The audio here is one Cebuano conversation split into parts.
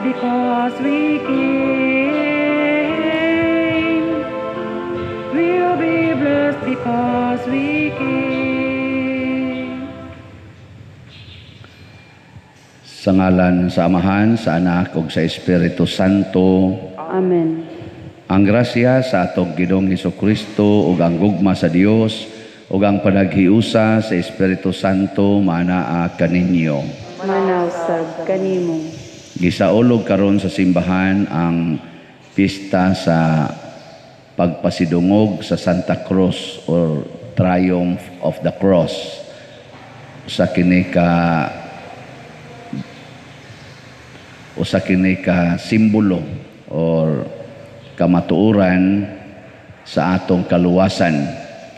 Because we came. We'll be blessed because we came. Sa ngalan sa Amahan, sa Anak ug sa Espiritu Santo. Amen. Ang grasya sa atong Ginoong Kristo ug ang gugma sa Dios ug ang panaghiusa sa Espiritu Santo maanaa kaninyo. Maanaa usab kanimo. Gisaulog karon sa simbahan ang pista sa pagpasidungog sa Santa Cruz or Triumph of the Cross. Usa kini ka simbolo or kamatuoran sa atong kaluwasan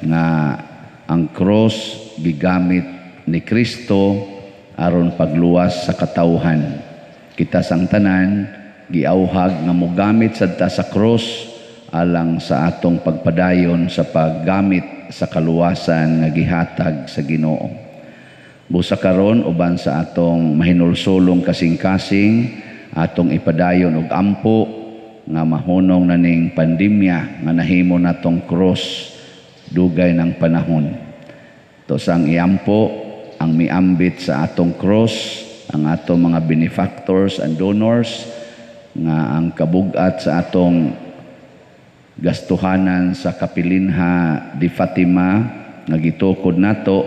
nga ang cross gigamit ni Kristo aron pagluwas sa katawhan. Kita sang tanan giawhag nga mogamit sad ta sa cross alang sa atong pagpadayon sa paggamit sa kaluwasan nga gihatag sa Ginoo. Busa karon, uban sa atong mahinulsolong kasing-kasing, atong ipadayon og ampo nga mahunong na ning pandemya nga nahimo natong cross dugay ng panahon. To sang iampo ang miambit sa atong cross, ang atong mga benefactors and donors, nga ang kabugat sa atong gastuhanan sa Kapilinha di Fatima nga gitukod nato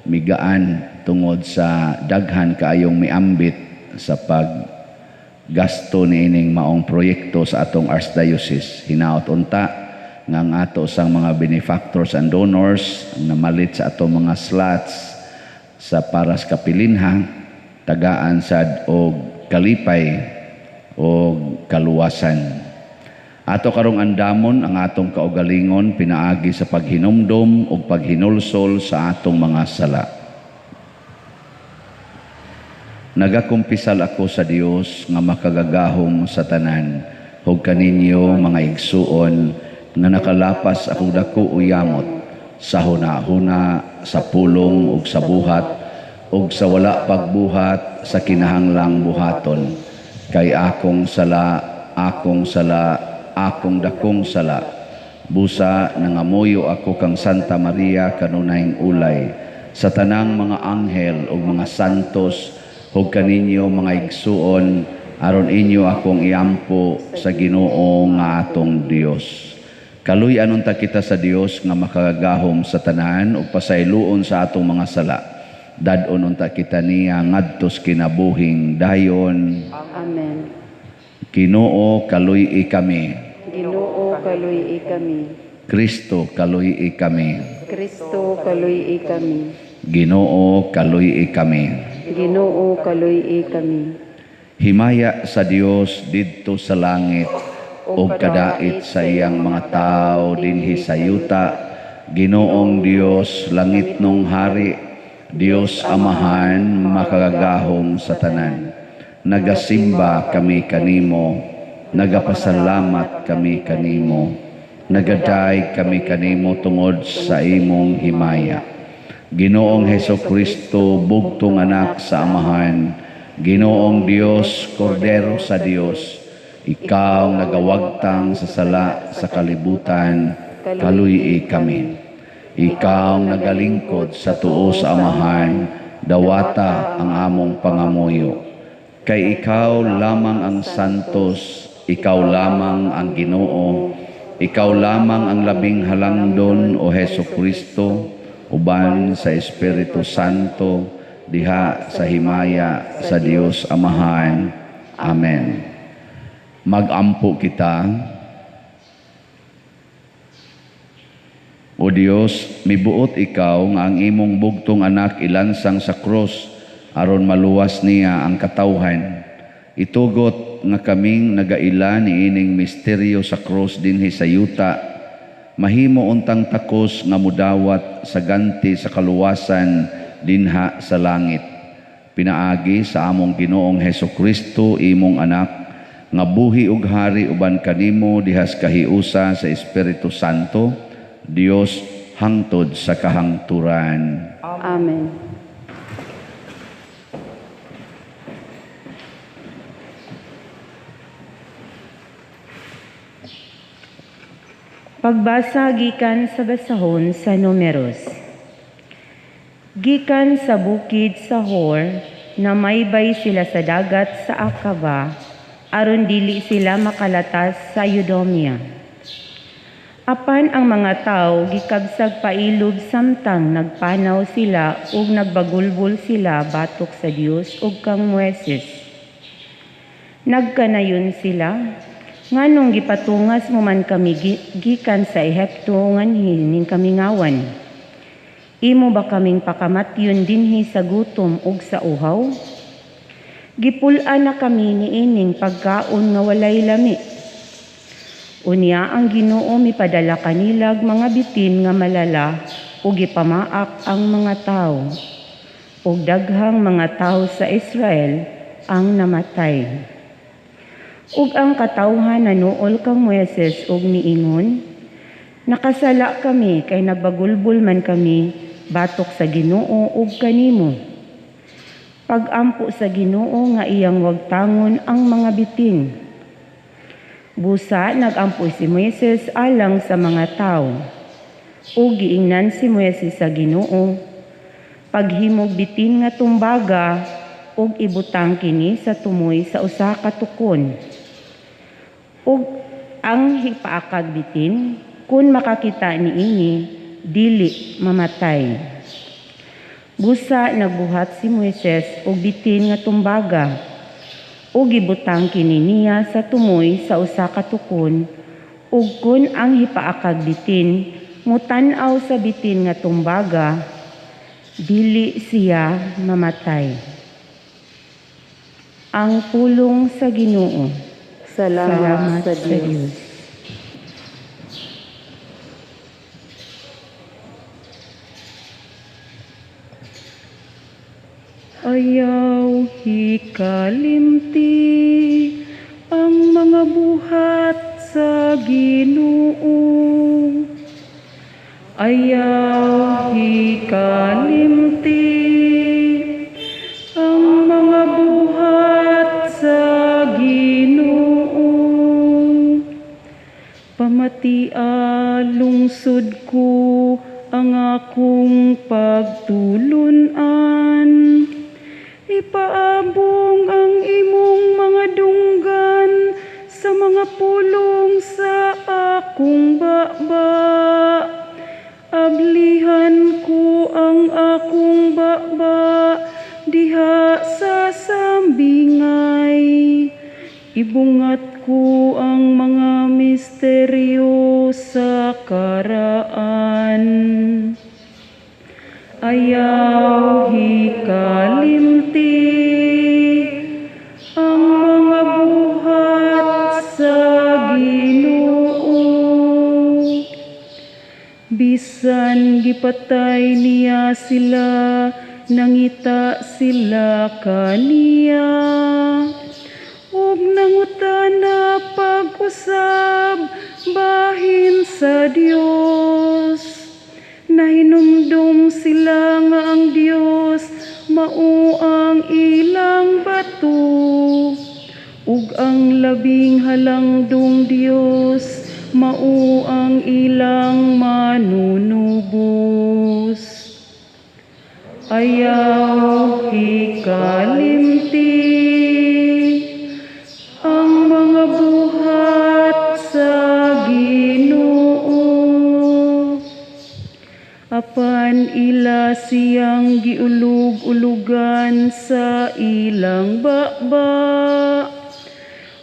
migaan tungod sa daghan kaayong miambit sa pag gasto niining maong proyekto sa atong Archdiocese. Hinaot unta nga ang ato sang mga benefactors and donors ang namalit sa atong mga slots sa paras kapilinha tagaan sad og kalipay og kaluwasan. Ato karong andamon ang atong kaugalingon pinaagi sa paghinumdom ug paghinulsol sa atong mga sala. Nagakumpisal ako sa Dios nga makagagahom sa tanan ug kaninyo, mga igsuon, nga nakalapas akong dako uyamot sa huna-huna, sa pulong ug sa buhat ug sa wala pagbuhat sa kinahanglang buhaton, kay akong sala, akong sala, akong dakong sala. Busa nangamuyo ako kang Santa Maria kanunayng ulay, sa tanang mga anghel ug mga santos ug kaninyo, mga igsuon, aron inyo akong iampo sa Ginoo nga atong Dios. Kaluy-an unta kita sa Dios nga makagagahom sa tanan ug pasayloon sa atong mga sala. Dad-on unta kita niya ngadto sa kinabuhing dayon. Amen. Ginoo, kaluy-i kami. Ginoo, kaluy-i kami. Kristo, kaluy-i kami. Kristo, kaluy-i kami. Ginoo, kaluy-i kami. Ginoo, kaluy-i kami. Himaya sa Dios didto sa langit ug kadait sa iyang mga tao dinhi sa yuta. Ginoong Dios, langitnong hari, Dios Amahan makagagahom sa tanan. Nagasimba kami kanimo, nagapasalamat kami kanimo, nagaday kami kanimo tungod sa imong himaya. Ginoong Heso Kristo, bugtong anak sa Amahan, Ginoong Dios, Kordero sa Dios, ikaw nagawagtang sa sala sa kalibutan, kaluy-i kami. Ikaw nagalingkod sa tuo sa Amahan, dawata ang among pangamuyo. Kay ikaw lamang ang santos, ikaw lamang ang Ginoo, ikaw lamang ang labing halangdon, o Heso Kristo, uban sa Espiritu Santo, diha sa himaya sa Dios Amahan. Amen. Magampo kita. O Dios, mibuot ikaw nga ang imong bugtong anak ilansang sa krus aron maluwas niya ang katawhan. Itugot nga kaming nagaila niining misteryo sa krus dinhi sa yuta, mahimo untang takos nga mudawat sa ganti sa kaluwasan dinha sa langit. Pinaagi sa among Ginoong Heso Kristo, imong anak, nga buhi ug hari uban kanimo dihas kahiusa sa Espiritu Santo, Dios hangtod sa kahangturan. Amen. Pagbasa gikan sa basahon sa Numeros. Gikan sa bukid sa Hor, namaybay sila sa dagat sa Akaba, aron dili sila makalatas sa Eudomia. Apan ang mga tawo gikabsag pailob samtang nagpanaw sila ug nagbagulbol sila batok sa Dios ug kang Moises. Nagkanayon sila, "Nganong gipatungas mo man kami gikan sa Ehipto nganhi ning kamingawan? Imo ba kaming pakamatyon dinhi sa gutom ug sa uhaw? Gipul-an na kami niining pagkaon nga walay lami." Unya ang Ginoo mipadala kanilag mga bitin nga malala ug gipamaak ang mga tawo. Ug daghang mga tawo sa Israel ang namatay. Ug ang katawhan nanuol kang Moises ug niingon, "Nakasala kami kay nagbagulbol man kami batok sa Ginoo ug kanimo." Pag-ampo sa Ginoo nga iyang wagtangon ang mga bitin. Busa nagampo si Moises alang sa mga tawo. Ug giingnan si Moises sa Ginoo, "Paghimog bitin nga tumbaga ug ibutang kini sa tumoy sa usa ka tukon. Ug ang hipaakag bitin, kun makakita niini, dili mamatay." Busa nagbuhat si Moises og bitin nga tumbaga ug gibutang kini niya sa tumoy sa usa ka tukon, ug kun ang hipaakag bitin mutan-aw sa bitin nga tumbaga, dili siya mamatay. Ang pulong sa Ginoo. Salamat sa Dios. Ayaw hikalimti ang mga buhat sa Ginoo. Ayaw hikalimti ang mga buhat sa Ginoo. Pamatia lungsod ko ang akong pagtulunan. Ipaabong ang imong mga dunggan sa mga pulong sa akong baba. Ablihan ko ang akong baba diha sa sambingay. Ibungat ko ang mga misteryo sa karaan. Ayaw hikalimti ang mga buhat sa Ginoo. Bisan gipatay niya sila, nangita sila kaniya. Ug nangutana pag-usab bahin sa Dios. Nahinumdum sila nga ang Dios mao ang ilang bato, ug ang labing halangdong Dios mao ang ilang manunubos. Ayaw hikalimti ang mga buhat sa Ginoo. Apan ila siyang giulog-ulugan sa ilang baba,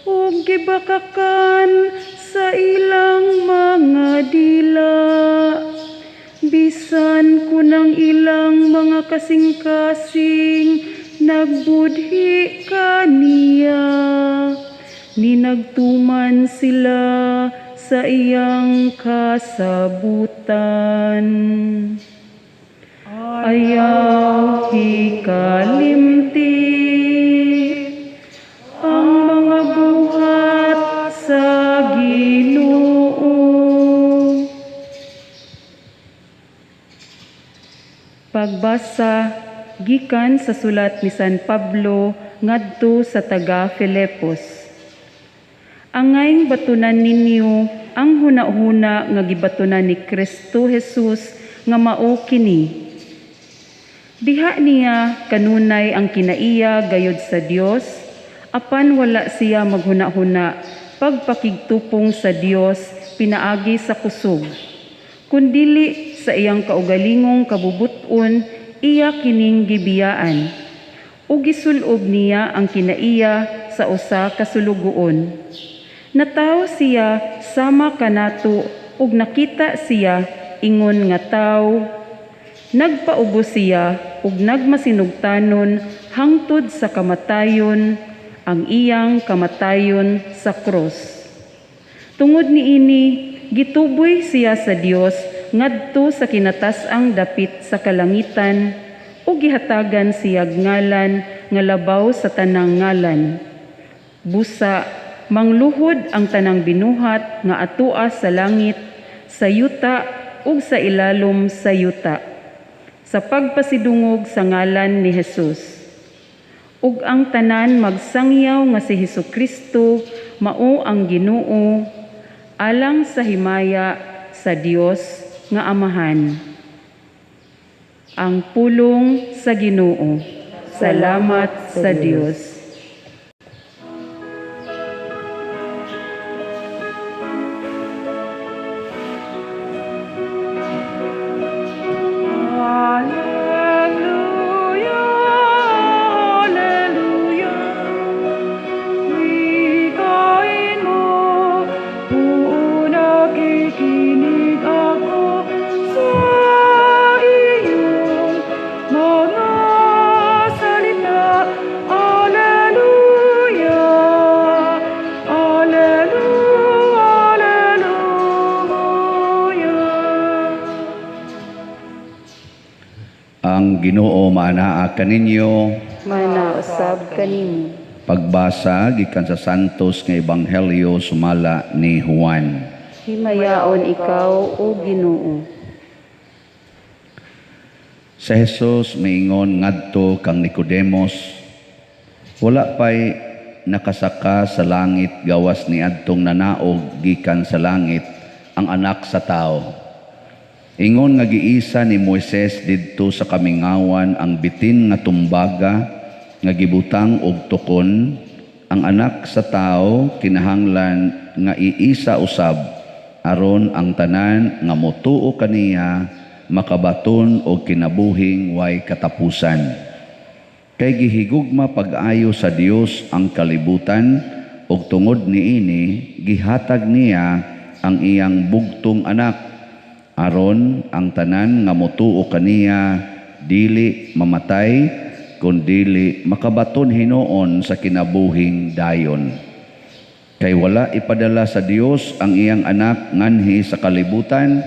ug gibakakan sa ilang mga dila. Bisan kunang ilang mga kasing-kasing nagbudhi kaniya, ninagtuman sila sa iyang kasabutan. Ayaw hikalimti ang mga buhat sa Ginoo. Pagbasa gikan sa sulat ni San Pablo ngadto sa taga Filipos. Angayng batunan ninyo ang hunahuna nga gibatunan ni Kristo Jesus nga mao kini. Diha niya kanunay ang kinaiya gayod sa Dios, apan wala siya maghuna-huna pagpakigtupong sa Dios pinaagi sa kusog. Kundili sa iyang kaugalingong kabubuton iya kining gibiyaan. Ug gisulob niya ang kinaiya sa usa ka sulugoon. Natawo siya sama kanato ug nakita siya ingon nga tawo. Nagpaubos siya ug nagmasinugtanon hangtod sa kamatayon, ang iyang kamatayon sa krus. Tungod niini, gituboy siya sa Dios ngadto sa kinatas-ang dapit sa kalangitan ug gihatagan siyag ngalan nga labaw sa tanang ngalan. Busa mangluhod ang tanang binuhat nga atua sa langit, sa yuta ug sa ilalom sa yuta, sa pagpasidungog sa ngalan ni Jesus. Ug ang tanan magsangyaw nga si Hesukristo mao ang Ginoo, alang sa himaya sa Dios nga Amahan. Ang pulong sa Ginoo. Salamat sa Dios. Alleluia, Alleluia. Wikain mo, buo nakikinig ako sa iyong mga salita. Alleluia, Alleluia, Alleluia. Ang Ginoo maanaa kaninyo. Manausab kanimo. Pagbasa gikan sa Santos nga Ebanghelyo sumala ni Juan. Himayaon ikaw, o Ginoo. Sa Jesus miingon ngadto kang Nicodemos, wala pay nakasaka sa langit gawas ni adtong nanaog gikan sa langit ang anak sa tao. Ingon nga giisa ni Moises didto sa kamingawan ang bitin nga tumbaga nga gibutang og tukon, ang anak sa tao kinahanglan nga iisa usab aron ang tanan nga motuo kaniya makabaton og kinabuhing way katapusan. Kay gihigugma pag-ayo sa Dios ang kalibutan ug tungod niini gihatag niya ang iyang bugtong anak aron ang tanan nga motuo kaniya dili mamatay kundili makabaton hinuon sa kinabuhing dayon. Kay wala ipadala sa Dios ang iyang anak nganhi sa kalibutan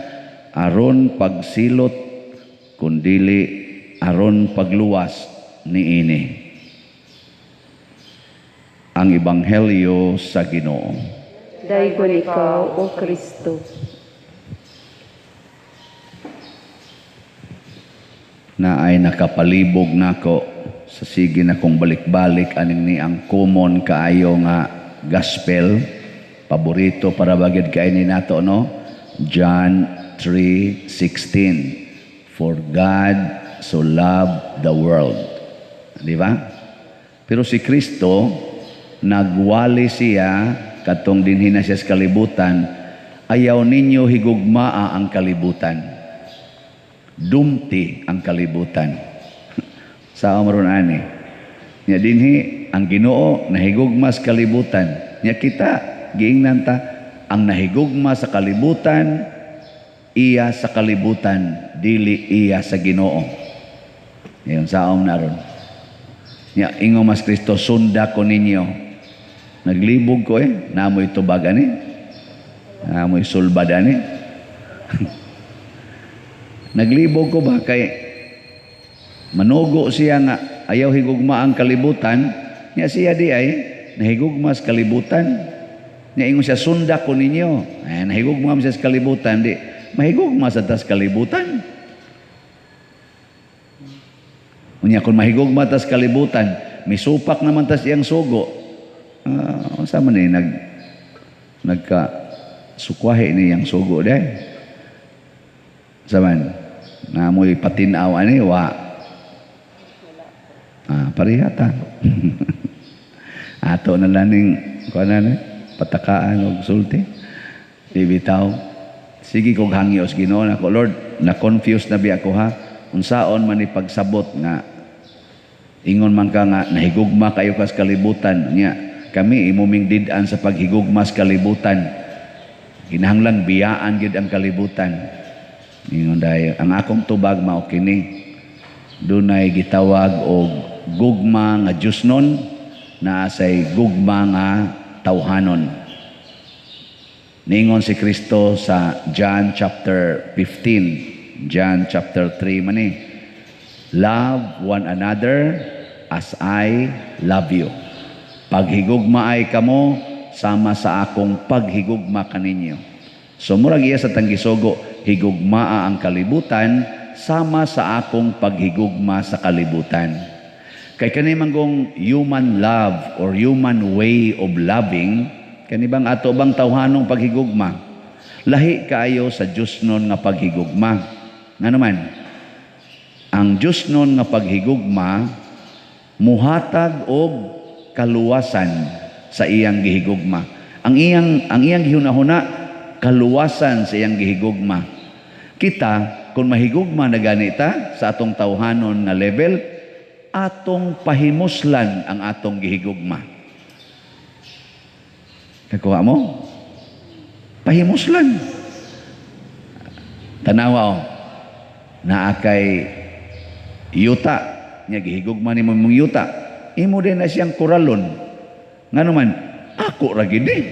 aron pagsilot kundili aron pagluwas niini. Ang Ebanghelyo sa Ginoo. Daygon ikaw, O Kristo. Na ay nakapalibog nako sa sige na kong balik-balik aning ni ang common kaayo nga gospel, paborito para bagid kay ni nato, no? John 3:16, for God so loved the world. Di ba? Pero si Kristo nagwali siya katong dinhi na siya sa kalibutan, ayaw ninyo higugmaa ang kalibutan. Dumti ang kalibutan. Sa maron ani. Nya dinhi ang Ginoo nahigugma sa kalibutan. Nya kita giingnan ta ang nahigugma sa kalibutan iya sa kalibutan dili iya sa Ginoo. Ngayon saom na ron. Nya ingon mas Kristo sunda ko ninyo. Naglibog ko namoy tubag ani. Namoy sulbad ani. Naglibog ko ba kay manugo siya nga ayaw higugma ang kalibutan, nya siya di ay nahigugma sa kalibutan. Nya ingon siya sunda ko ninyo. Ay, nahigugma siya sa kalibutan, di mahigugma sa tas kalibutan. Unya kung mahigugma tas kalibutan, misupak naman tas iyang sugo. Unsa man ni nag Nagka sukwahi niyang sugo day. Saman, naamoy patinaw ani wa. Ah, parehata. Ato na lang ning kuan na ni patakaan og sulti. Di bitaw. Sige kog hangyo sa Ginoo nako, Lord, na-confuse na biya ko ha. Unsaon man ni pagsabot nga ingon man ka nga nahigugma kayo kas kalibutan nya kami imo ming did-an sa paghigugma sa kalibutan. Kinahanglan biyaan gyud ang kalibutan. Ingon dayo, ang akong tubag mao kini. Dunay gitawag og gugma nga Diyosnon, naa say gugma nga tawhanon. Ningon si Kristo sa John chapter 15, John chapter 3 man ni, "Love one another as I love you." Paghigugma ay kamo sama sa akong paghigugma kaninyo. So murag iya sa tanggisugo, higugmaa ang kalibutan sama sa akong paghigugma sa kalibutan. Kay kani manggong human love or human way of loving, kani bang ato bang tawhanong paghigugma, lahi kaayo sa Diyosnon nga paghigugma. Ngano man, ang Diyosnon nga paghigugma muhatag og kaluwasan sa iyang gihigugma. Ang iyang gihunahuna, kaluwasan sa iyang gihigugma. Kita kung mahigugma na ganita sa atong tawhanon nga level, atong pahimuslan ang atong gihigugma. Nakuha mo? Pahimuslan. Tanawa oh. Naa kay yuta. Nya gihigugma nimo imong yuta. Imo din na siyang kuralon. Ngano man, ako ra gid eh.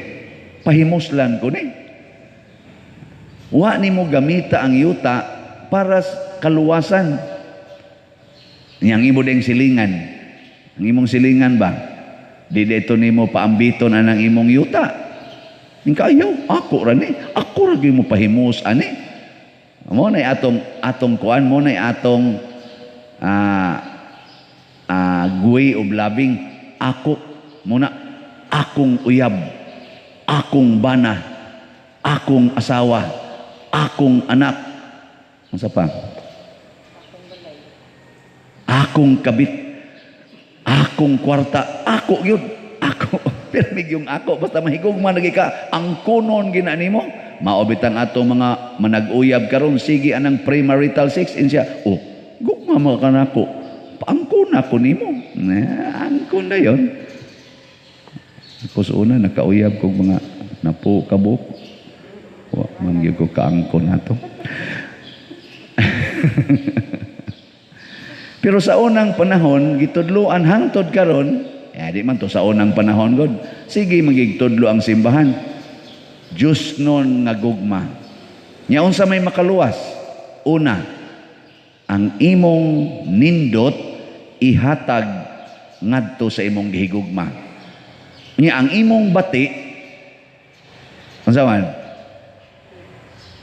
Pahimuslan ko ni. Wa nimo gamita ang yuta para sa kaluwasan. Yang imo ding silingan. Ang imong silingan ba? Di dito nimo paambiton anang imong yuta. Ning kayo, ako ra ni. Ako ra gyud mo pahimus ani. Mo na atong atong kuan, mo na atong way of loving. Ako muna, akong uyab, akong bana, akong asawa, akong anak. Unsa pa? Akong kabit, akong kwarta, ako yun, ako. Pirmig yung ako, basta mahigugma lagi ka, ang kunon gina nimo. Mao bitang ato mga manag-uyab karon, sige anang premarital sex, in siya, oh, gugma mo ka nako, paangkon ako nimo. Na, angkon na yon. Ako sa una, nakauyab kog mga napo kabuk. Wa man gyud ko kaangkon nato. Pero sa unang panahon, gitudloan hangtod karon, eh, di man to sa unang panahon god. Sige magigtudlo ang simbahan. Diyosnon nga gugma. Nya unsa may makaluwas? Una, ang imong nindot ihatag ngadto sa imong gihigugma. Nya ang imong bati unsa man?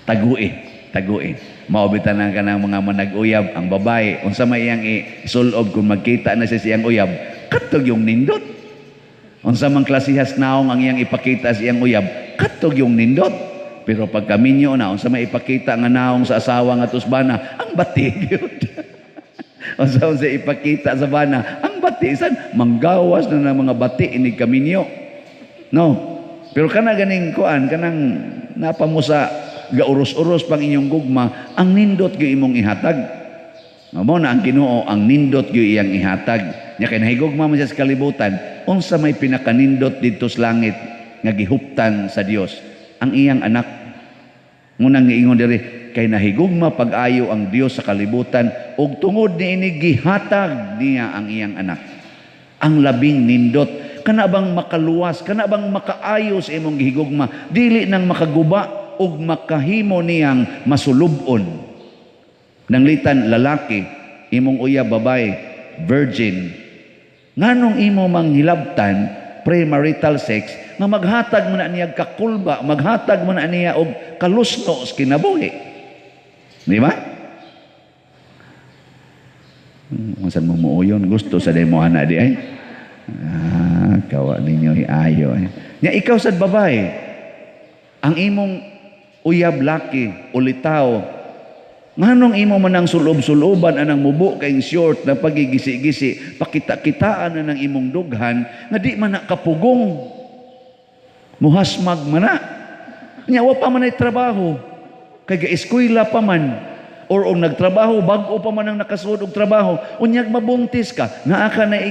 Tagui, tagui. Mao bitan ang kanang mga manag-uyab ang babae, unsa may iyang isulob kung magkita na siya siyang uyab, katog yung nindot. Unsa man klasihas naong ang iyang ipakita sa iyang uyab, katog yung nindot. Pero pagka minyo na, unsa may ipakita nga naong sa asawa nga tusbana, ang bati gyud. Unsa unsa ipakita sa bana, ang bati san manggawas na ng mga bati inig kaminyo. No. Pero kana ganing kuan, kanang napa mo sa gauros-uros pang inyong gugma, ang nindot gyud imong ihatag. Mao na ang Ginoo, ang nindot gyud iyang ihatag. Nya kay nahigugma man siya sa kalibutan, unsa may pinakanindot didto sa langit nga gihuptan sa Dios? Ang iyang anak. Ngunang giingon diri, kay nahigugma pag-ayo ang Dios sa kalibutan ug tungod niini gihatag niya ang iyang anak. Ang labing nindot, kana bang makaluwas, kana bang makaayo sa imong gihigugma, dili nang makaguba ug makahimo niyang masulub-on. Nanglitan lalaki, imong uyab babae, virgin. Nganong imo manghilabtan premarital sex nga maghatag man na niya kakulba, maghatag man na niya og kalusno sa kinabuhi? Di ba? Unsan mo muuyon, gusto sa demo ana di ay. Ah, kawa ninyo iayo. Eh. Nya ikaw sad babae. Ang imong uyab laki ulitaw, nganong imo man ang sulob-suloban anang mubo kayong short na pagigisi-gisi, pakita-kitaan na ng imong dughan nga di man na kapugong, muhasmag man na? Nya wa pa man ay trabaho kay ga-eskwela pa man, or og nagtrabaho, bag-o pa man ang nakasuod og trabaho. Unyag mabuntis ka, naa ka na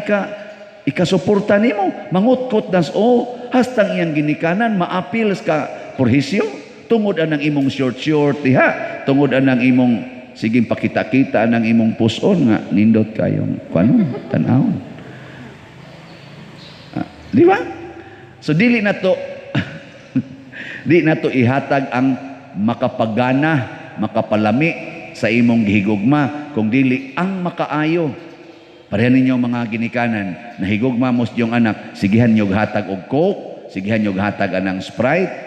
ikasuporta nimo, mangutkot nas o hastang iyang ginikanan maapil ka purhisyo tungod anang imong short short diha, tungod anang imong sige pakita-kita anang imong puson nga nindot kayong kuano tan-awon. Ah, di ba? So dili na to ihatag ang makapagana, makapalami sa imong gihigugma, kung dili ang makaayo. Pareha ninyo mga ginikanan, nahigugma mo sa iyong anak, sigihan nyo hatag og Coke, sigihan nyo hatag anang Sprite,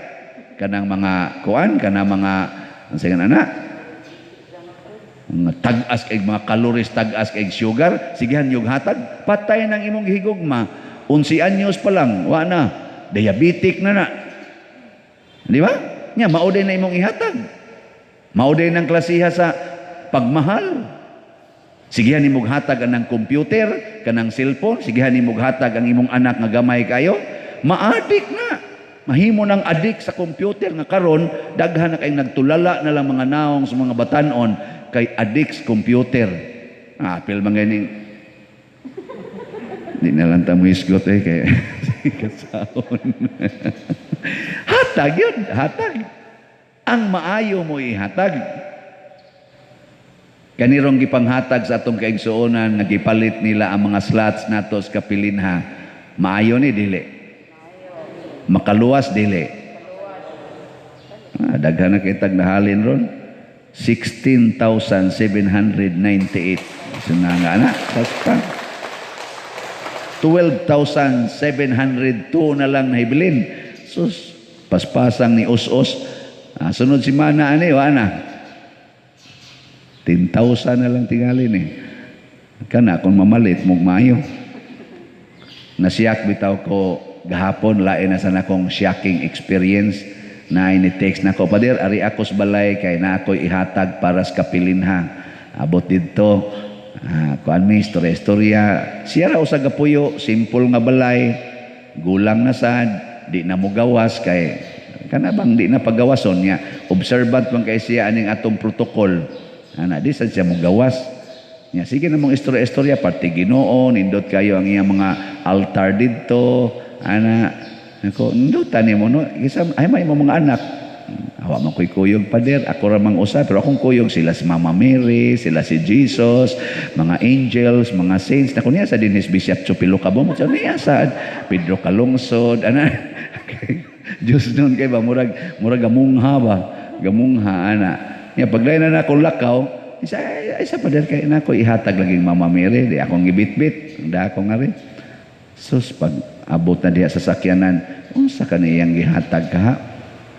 kanang mga kuan, kanang mga ang sige anak, mga tag-as kay mga calories, tag-as kay sugar, sigihan nyo hatag, patay ng imong gihigugma. 11 anyos pa lang, wa na, diabetic na na. Di ba? Nya mao na imong ihatag. Mao din ang klasiha sa pagmahal. Sigihan nimo hatag anang computer, kanang cellphone, sigihan nimo hatag ang imong anak nga gamay kayo, maadik na. Mahimo ng adik sa computer nga karon daghan na kay nagtulala na lang mga naong sa mga batanon kay adik sa computer. Ah, apil man ganing di na lang ta mohisgot eh kay kasaon. Hatag yun, hatag. Ang maayo mo ihatag. Kanirong gipanghatag sa atong kaigsuonan nga gipalit nila ang mga slots nato sa kapilinha. Maayo ni dili? Makaluwas dili? Ah, daghan na kitag nahalin ron. 16,798. Sinanga na. Basta. 12,702 na lang nahibilin. Sus, paspasang ni Us-Us. Ah, sunod si Mana ani, wa na. 10,000 na lang tingalin eh. Kana kung mamalit mong maayo. Nasiyak bitaw ko gahapon, lain na sa akong shocking experience na ini-text na ko, "Pader, ari ako sa balay kay na ako'y ihatag para sa kapilinha." Abot didto, kuan mi, istorya istorya. Siya ra usa gapuyo, simple nga balay, gulang na sad, di na mo gawas kay kana bang di na pagawason niya. Observant man kay siya aning atong protocol. Ana, di sad siya mo gawas. Nya sige na mong istorya-istorya parte Ginoo, nindot kayo ang iyang mga altar didto. Ana, nako, nindutan nimo no. Isa ay may mo mga anak. Awa man ko'y kuyog, pader, ako ra mang usa, pero akong kuyog sila si Mama Mary, sila si Jesus, mga angels, mga saints. Nako niya sa dinhis Bishop Chupilo Kabomot, niya sa Pedro Calungsod, ana. Diyos nun kay ba murag murag gamungha ba? Gamungha ana. Nya paglain na nako lakaw, isa isa pader kay nako ihatag laging Mama Mary, di akong gibitbit, da ako nga rin. Sus, pag abot na diha sa sakyanan, unsa ka niyang gihatag ka?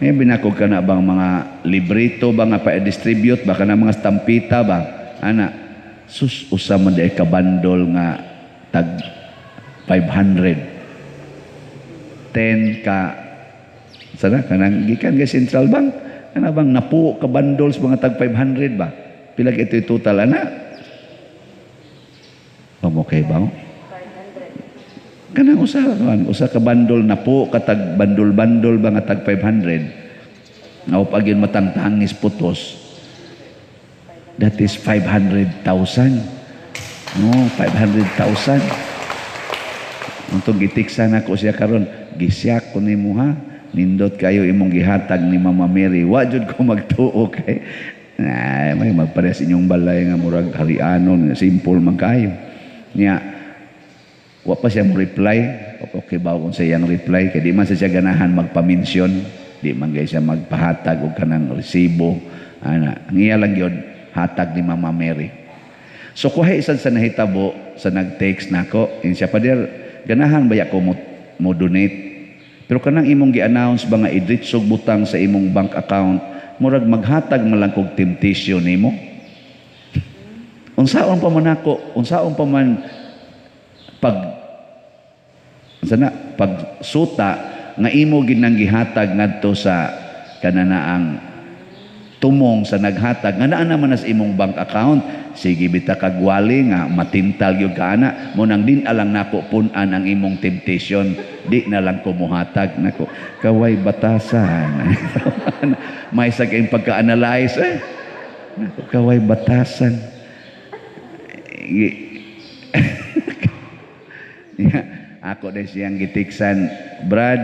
May binakog ka na bang mga librito ba nga pa-distribute ba ka na mga stampita ba? Ana, sus, usa man di ka bandol nga tag 500. 10 ka sana kanang gikan kay Central Bank kana bang napuo ka bundles mga tag 500 ba? Pila ito total ana? Okay ba? Kanang usa kan usa ka bundle napuo ka tag bandol-bandol ba nga tag 500. Nga pag yun matangtangis putos. That is 500,000. No, 500,000. Untong gitiksa na ko siya karon, gisyak ko nimo ha. Nindot kayo imong gihatag ni Mama Mary. Wa jud ko magtuo kay na may magpares inyong balay nga murag harianon, simple man kayo. Nya wa pa siya mo reply. Okay ba kung sa iyang reply kay di man siya ganahan magpa-mention, di man gay siya magpahatag og kanang resibo. Ana, ang iya lang gyud hatag ni Mama Mary. So kuhay isad sa nahitabo sa nag-text nako, in siya, "Pader, ganahan ba ko mo donate? Pero kanang imong gi-announce ba nga idritsog butang sa imong bank account, murag maghatag man lang kog temptation nimo." Unsaon pa man ako, unsaon pa man pag sana pag suta nga imo ginang gihatag ngadto sa Kanana ang tumong sa naghatag nga naa naman nas imong bank account. Sige bita kagwali nga matintal gyud ka ana mo nang din alang nako pun-an ang imong temptation, di na lang ko mohatag nako kaway batasan. May sa kayong pagka-analyze nako kaway batasan. Ako din siyang gitiksan, Brad,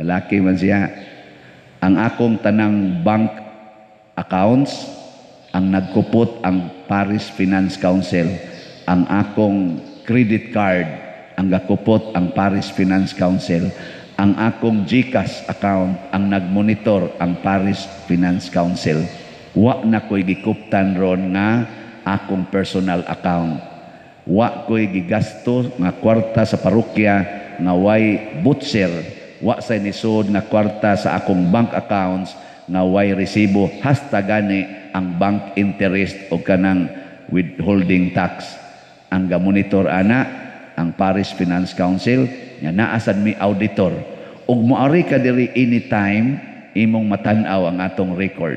laki man siya, ang akong tanang bank accounts ang nagkupot ang Parish Finance Council, ang akong credit card ang gakupot ang Parish Finance Council, ang akong GCash account ang nagmonitor ang Parish Finance Council. Wa na ko'y gikuptan ron nga akong personal account. Wa ko'y gigasto nga kwarta sa parokya nga way butcher. Wa say nisod nga kwarta sa akong bank accounts nga way resibo, hasta gani ang bank interest o kanang withholding tax. Ang gamonitor ana ang Parish Finance Council nga naa sad mi auditor. Ug moari ka diri anytime imong matan-aw ang atong record.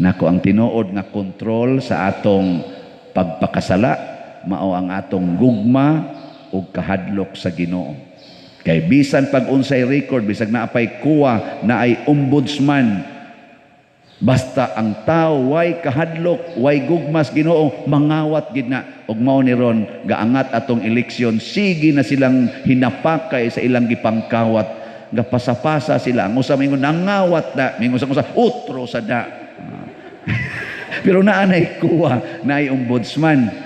Nako ang tinuod nga kontrol sa atong pagpakasala mao ang atong gugma ug kahadlok sa Ginoo. Kay bisan pag unsay record, bisag naapay kuwa, naay ombudsman, basta ang tao way kahadlok, way gugmas Ginoo, mangawat gid na. Ug mao ni ron gaangat atong eleksyon, sige na silang hinapakay sa ilang gipangkawat, gapasapasa sila. Ang usa mingon nangawat na, mingon sa usa utro sa da. Pero naa nay kuwa, naay ombudsman.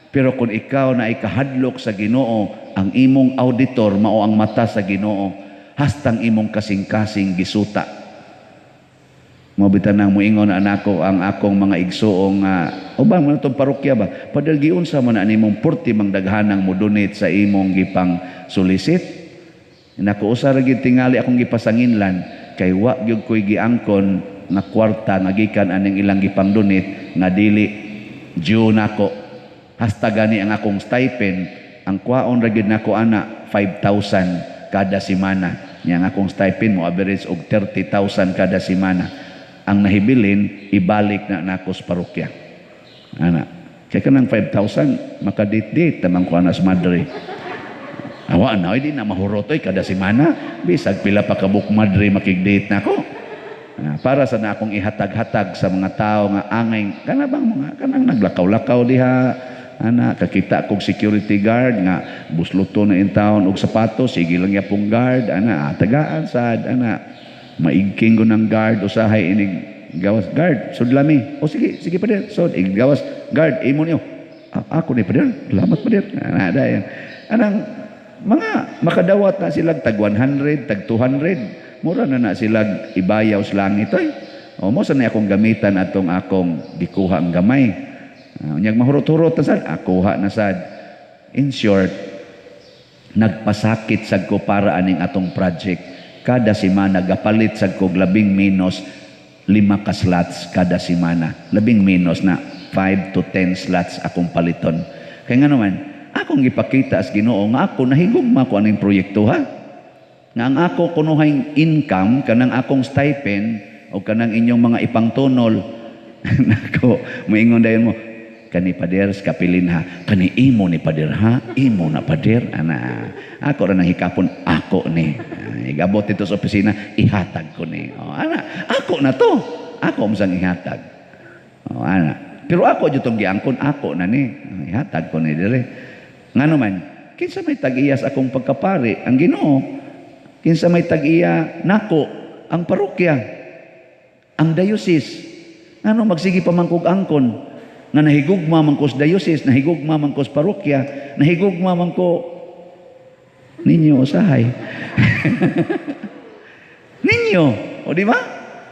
Pero kung ikaw na ay kahadlok sa Ginoo, ang imong auditor mao ang mata sa Ginoo, hastang imong kasing-kasing gisuta. Mao bitan nang moingon anako ang akong mga igsuong uban man itong parokya ba, padal giunsa man na nimong purti mang daghanang mo donate sa imong gipang solicit. Nako usa ra gid tingali akong gipasanginlan kay wa gyud koy giangkon nga kwarta nga gikan aning ilang gipang donate nga dili due nako. Hasta gani ang akong stipend, ang kwaon ra gyud nako ana 5,000 kada semana. Nya ang akong stipend mo average og 30,000 kada semana. Ang nahibilin ibalik na nako sa parokya. Ana, kay kanang 5,000 makadate-date tamang kuha na sa madre. Awa na, di na mahurot oy kada semana. Bisag pila pa ka buok madre makig-date nako. Para sa na akong ihatag-hatag sa mga tao nga angay kana bang mga kanang naglakaw-lakaw diha. Ana, kakita kog security guard nga busluto na in town og sapatos, sige lang yapong guard, ana, tagaan sad, ana, maigking ko ng guard usahay inig gawas guard, sudlami. O sige, sige pader, sud ig gawas guard imo niyo. Ako ni pader, salamat pader. Ana dayon. Anang mga makadawat na sila tag 100, tag 200, mura na na sila ibayaw sa langit oy. O mo sa ni akong gamitan atong akong gikuha ang gamay. Unyag mahurot-hurot na sad, akuha na sad. In short, nagpasakit sad ko para aning atong project. Kada semana gapalit sad ko labing menos 5 ka slots kada semana. Labing menos na 5 to 10 slots akong paliton. Kaya nga naman, akong gipakita as Ginoo nga ako nahigugma ko aning proyekto ha. Nga ang ako kunuhay income kanang akong stipend o kanang inyong mga ipangtunol. Nako, moingon dayon mo, kani pader kapilin ha, kani imo ni pader ha, imo na pader ana. Ako ra nang hikapon ako ni. Igabot dito sa opisina, ihatag ko ni. O, ana, ako na to. Ako masang ihatag. O, ana. Pero ako jud tong giangkon, ako na ni. Ihatag ko ni dire. Ngano man, kinsa may tag-iya sa akong pagkapari? Ang Ginoo. Kinsa may tag-iya nako? Ang parokya. Ang diocese. Ngano magsige pa man kog angkon? Nga nahigugma man ko sa diocese, nahigugma man ko sa parokya, nahigugma man ko ninyo usahay. Ninyo, o di ba?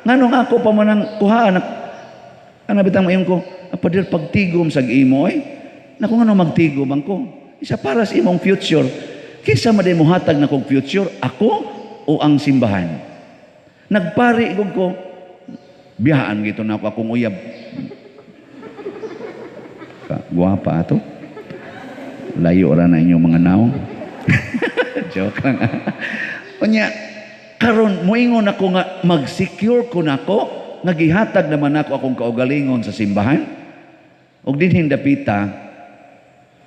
Nganong ako pa man ang kuhaan, ana bitang mayon ko, pader pagtigom sa imo oy. Naku ngano magtigom ang ko? Isa para sa imong future. Kinsa man day mohatag na kong future, ako o ang simbahan? Nagpari gud ko, biyahan gito na ako akong uyab. Guwapa ato. Layo ra na inyong mga naong. Joke lang. Unya, Karon moingon ako nga mag-secure ko nako nga gihatag naman ako akong kaugalingon sa simbahan. Og dinhing dapita,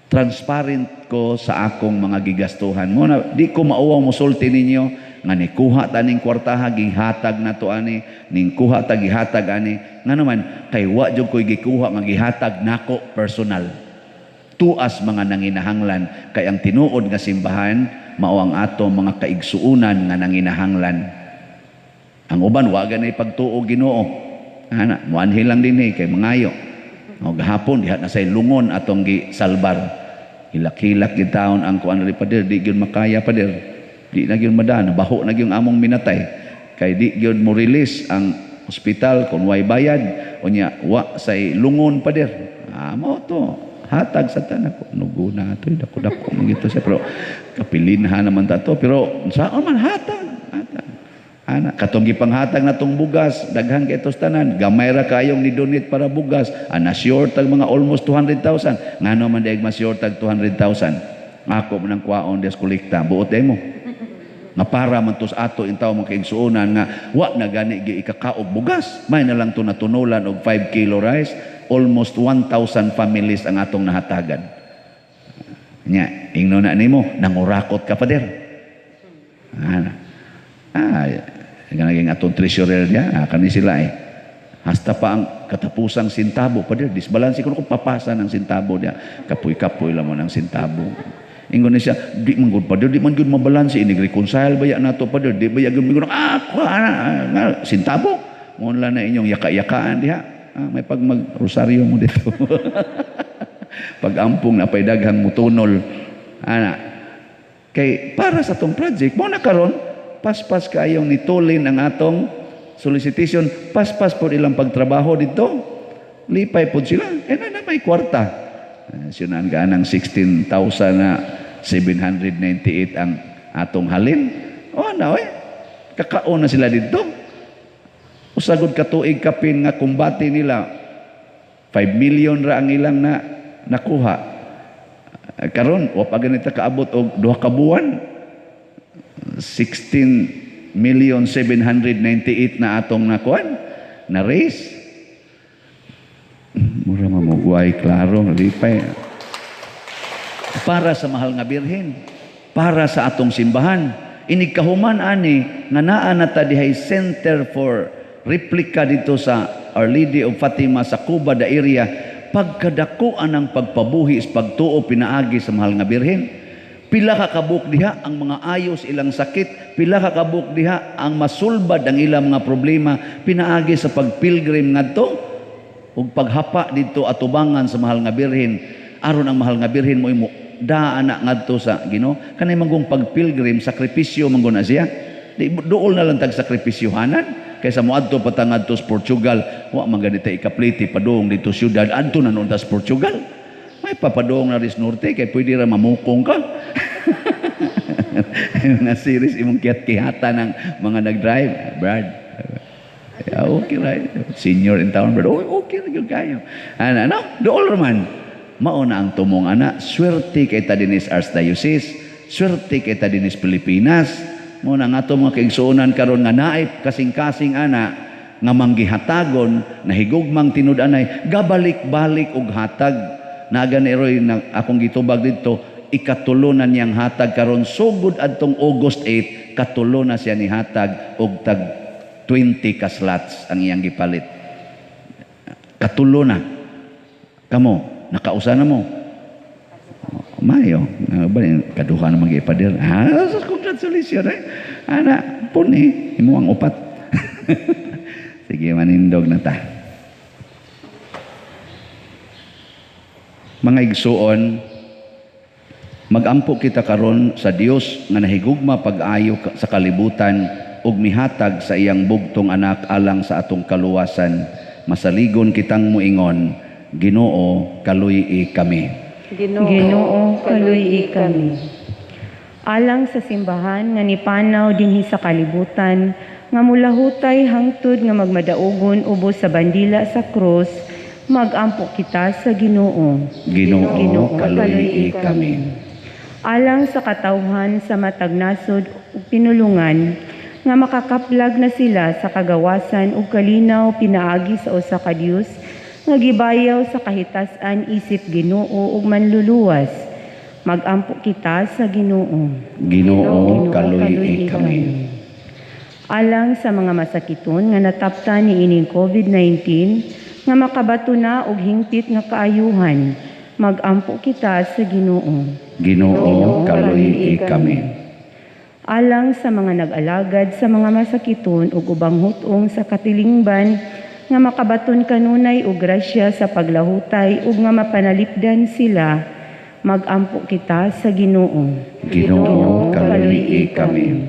transparent ko sa akong mga gigastuhan. Mo na di ko mauwaw mosulti ninyo nga nikuha ta ning kwartaha, gihatag na to ani, ning kuha ta gihatag ani. Nga naman kay wa jud ko'y gikuha nga gihatag nako personal. Tuas mga nanginahanglan kay ang tinuod nga simbahan mao ang ato mga kaigsuonan nga nanginahanglan. Ang uban wa ganay pagtuo Ginoo. Ana, moanhi lang dinhi kay mangayo. O gahapon diha na say lungon atong gisalbar. Hilak-hilak gid taon ang kuan ri pader, di gyud makaya pader. Di na gyud madana, baho na gyud among minatay. Kay di gyud mo release ang ospital kung way bayad, unya wa say lungon pader. Ah, mao to. Hatag sa tanan ko nuguna ato dako-dako man gito siya pero kapilinha naman ta to pero saan man hatag hatag ana katong gipanghatag natong bugas daghan kay tos tanan gamay ra kayong ni donate para bugas ana short tag mga almost 200,000 ngano man diay mas short tag 200,000 ako man ang kwaon des kolekta buot mo nga para man tos ato intaw mga kaigsuonan nga wa na gani gi ikakaog bugas may na lang to natunulan og 5 kilo rice. Almost 1,000 families ang atong nahatagan. Nya, ingno na nimo, nangurakot ka pader. Naging atong treasurer niya, kani sila eh. Hasta pa ang katapusang sintabo, pader, disbalansi ko kung papasa ng sintabo niya. Kapoy-kapoy lang mo ng sintabo. Ingon ni siya, di man gud pader, di man gud mabalansi, inig-reconcile ba ya nato pader, di ba ya gud sintabo. Ngon lang na inyong yaka-yakaan diha. May pag mag-rosaryo mo dito. Pag-ampong na pa'y daghang mutunol. Ana. Kay para sa tong project, mo na karon paspas kayong nitulin ang atong solicitation, paspas po ilang pagtrabaho dito. Lipay po sila. Eh na may kwarta. Sinuan ka ng 16,798 ang atong halin. O na, eh. Kakaon na sila dito. Usagod katuig kapin nga kumbate nila 5 million ra ang ilang na nakuha. Karon wa pa ganita kaabot og duha ka buwan. 16,798,000 na atong nakuan na raise. Mura mamugway klaro lipay. Para sa mahal nga Birhen, para sa atong simbahan. Inig kahuman ani nga naa na ta dihay Center for replika dito sa Our Lady of Fatima sa Cuba da area, pagkadakuan ng pagpabuhi is pagtuo pinaagi sa mahal nga Birhen. Pila ka kabuk diha ang mga ayos ilang sakit, pila ka kabuk diha ang masulbad ang ilang mga problema pinaagi sa pagpilgrim ngadto ug paghapa didto atubangan sa mahal nga Birhen. Aron ang mahal nga Birhen mo imo daa na ngadto sa Ginoo. Kanay manggong pagpilgrim sakripisyo manggon na siya. Di duol na lang tag sakripisyohanan. Kaysa moadto pa ta ngadto sa Portugal, wa man ganita ikapliti padung dito siyudad, adto na noon ta sa Portugal. May papadung na ris norte kay pwede ra mamukong ka. Mga series imong kihata ng mga nag-drive, Brad. Yeah, okay right. Senior in town, Brad. Oh, okay ra gyud kayo. Ana no, dool man. Mao na ang tumong ana, swerte kay ta dinis Archdiocese, swerte kay ta dinis Pilipinas. Mo na nga ato mga kaigsuonan karon nga naay kasing-kasing ana nga manggihatagon nahigugmang tinud-anay gabalik-balik og hatag. Naga ni Roy na akong gitubag didto, ikatulo na niyang hatag karon sugod adtong August 8, katulo na siya ni hatag og tag 20 ka slots ang iyang gipalit. Katulo na. Kamo, nakausa na mo. Mayo, kaduha na mag-ipadir. Ah, congratulations eh. Ana, puni, imo ang upat. Sige, manindog na ta. Mga igsuon, magampo kita karon sa Dios nga nahigugma pag-ayo sa kalibutan ug mihatag sa iyang bugtong anak alang sa atong kaluwasan. Masaligon kitang muingon, Ginoo, kaluy-i kami. Ginoo, kaluy-i kami. Alang sa simbahan nga nipanaw dinhi sa kalibutan, nga mulahutay hangtod nga magmadaugon ubos sa bandila sa krus, magampo kita sa Ginoo. Ginoo, kaluy-i kami. Alang sa katawhan sa matag nasod ug pinulungan, nga makakaplag na sila sa kagawasan ug kalinaw pinaagi sa usa ka Dios nga gibayaw sa kahitas-an isip Ginoo ug Manluluwas. Magampo kita sa Ginoo. Ginoo, kaluy-i kami. Alang sa mga masakiton nga nataptan niining COVID-19 nga makabato na og hingpit nga kaayuhan, magampo kita sa Ginoo. Ginoo, kaluy-i kami. Alang sa mga nag-alagad sa mga masakiton ug ubang hut-ong sa katilingban nga makabaton kanunay og grasya sa paglahutay ug nga mapanalipdan sila, magampo kita sa Ginoo. Ginoo, kaluy-i kami.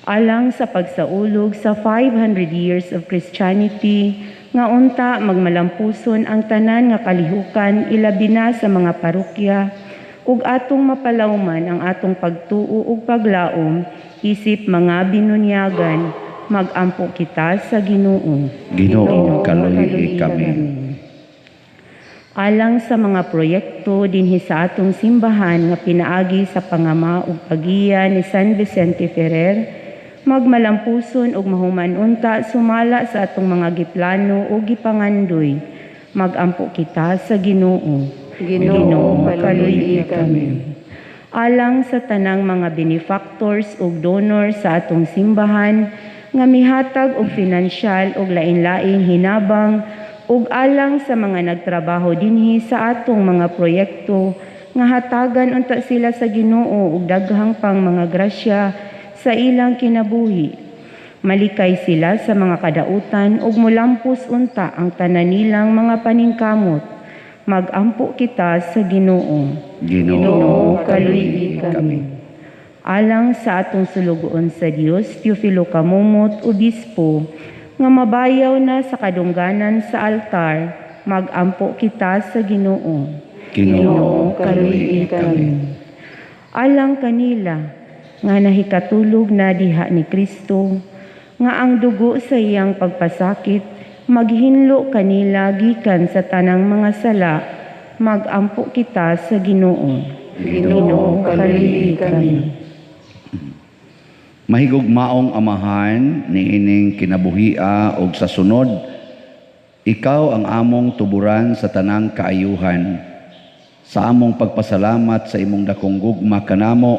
Alang sa pagsaulog sa 500 years of Christianity nga unta magmalampuson ang tanan nga kalihukan, ilabi na sa mga parokya, ug atong mapalawman ang atong pagtuo ug paglaom isip mga binunyagan, magampo kita sa Ginoo. Ginoo, kaluy-i kami. Alang sa mga proyekto dinhi sa atong simbahan nga pinaagi sa pangama ug pagiya ni San Vicente Ferrer, magmalampuson ug mahuman unta sumala sa atong mga giplano ug gipangandoy. Magampo kita sa Ginoo. Ginoo, kaluy-i kami. Alang sa tanang mga benefactors ug donors sa atong simbahan nga mihatag og finansyal ug lain-laing hinabang, ug alang sa mga nagtrabaho dinhi sa atong mga proyekto nga hatagan unta sila sa Ginoo og daghang pang mga grasya sa ilang kinabuhi. Malikay sila sa mga kadautan ug mulampos unta ang tanan nilang mga paningkamot. Magampo kita sa Ginoo. Ginoo, kaluy-i kami. Alang sa atong sulugoon sa Dios, Teofilo Camomot, Obispo, nga mabayaw na sa kadungganan sa altar, magampo kita sa Ginoo. Ginoo, kaluy-i kami. Alang kanila nga nahikatulog na diha ni Kristo, nga ang dugo sa iyang pagpasakit maghinlo kanila gikan sa tanang mga sala, magampo kita sa Ginoo. Ginoo, kaluy-i kami. Mahigugmaong Amahan niining kinabuhia og sa sunod, ikaw ang among tuburan sa tanang kaayuhan. Sa among pagpasalamat sa imong dakong gugma kanamo,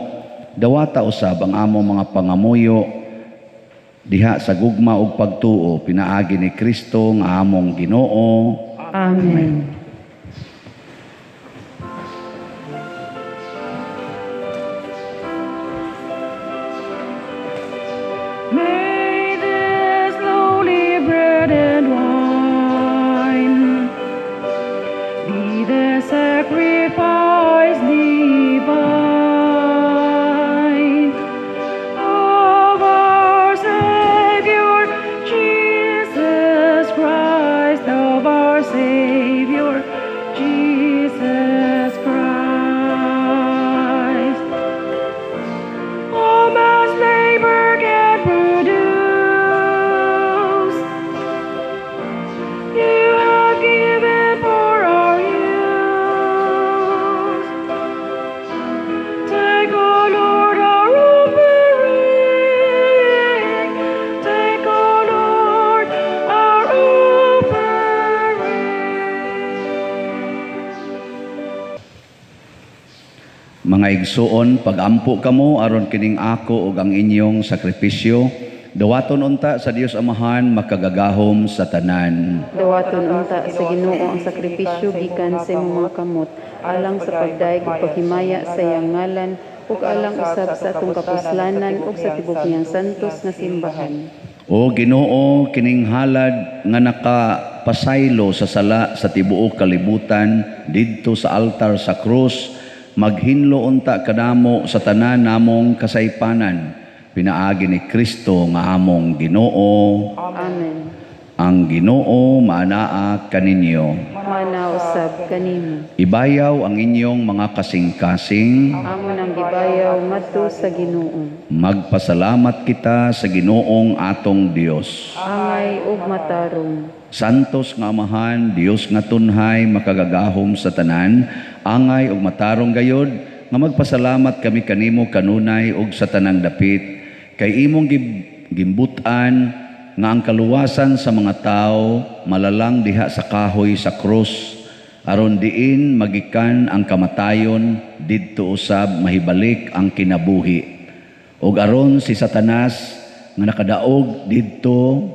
dawata usab ang among mga pangamuyo diha sa gugma ug pagtuo pinaagi ni Kristo nga among Ginoo. Amen. May this lowly bread and wine be the sacrifice divine of our Savior Jesus Christ, of our Savior Jesus Christ. All man's labor can produce, you have given for our use. Take, O Lord, our offering. Take, O Lord, our offering. Mga igsuon, pagampo kamo aron kining ako ug ang inyong sakripisyo dawaton unta sa Dios Amahan makagagahom sa tanan. Dawaton unta sa Ginoo ang sakripisyo gikan sa imong mga kamot, alang sa pagdayeg ug paghimaya sa iyang ngalan, ug alang usab sa atong kapuslanan ug sa tibuok niyang santos nga simbahan. O Ginoo, kining halad nga nakapasaylo sa sala sa tibuok kalibutan didto sa altar sa krus, maghinlo unta kanamo sa tanan namong kasaypanan pinaagi ni Kristo nga among Ginoo. Amen. Ang Ginoo maanaa kaninyo. Mana usab kanimo. Ibayaw ang inyong mga kasing-kasing. Amo nang gibayaw ngadto sa Ginoo. Magpasalamat kita sa Ginoong atong Dios. Angay ug matarong. Santos nga Amahan, Dios nga tunhay, makagagahom sa tanan, angay ug matarong gayod, nga magpasalamat kami kanimo kanunay ug sa tanang dapit, kay imong gimbutan nga ang kaluwasan sa mga tao malalang diha sa kahoy sa krus, aron diin magikan ang kamatayon, didto usab mahibalik ang kinabuhi. Ug aron si Satanas nga nakadaog didto,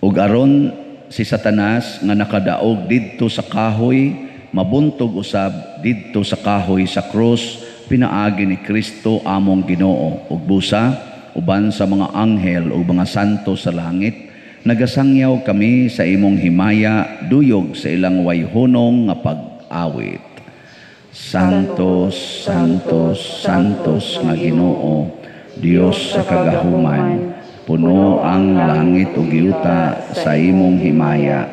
ug aron si Satanas nga nakadaog didto sa kahoy, mabuntog usab didto sa kahoy sa krus, pinaagi ni Kristo among Ginoo. Ug busa uban sa mga anghel ug mga santo sa langit, nagasangyaw kami sa imong himaya, duyog sa ilang wayhunong nga pag-awit. Santos, Santos, Santos nga Ginoo, Dios sa kagahuman, puno ang langit ug yuta sa imong himaya.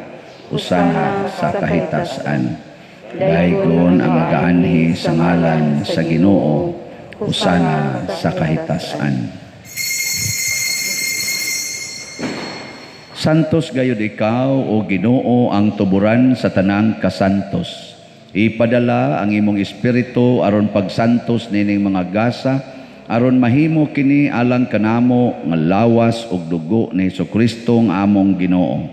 Usana sa kahitasan. Daygon ang magaanhi sa ngalan sa Ginoo, usana sa kahitasan. Santos gayud ikaw, o Ginoo, ang tuburan sa tanang kasantos. Ipadala ang imong espiritu aron pagsantos nining mga gasa, aron mahimo kini alang kanamo nga lawas ug dugo ni Hesukristo nga among Ginoo.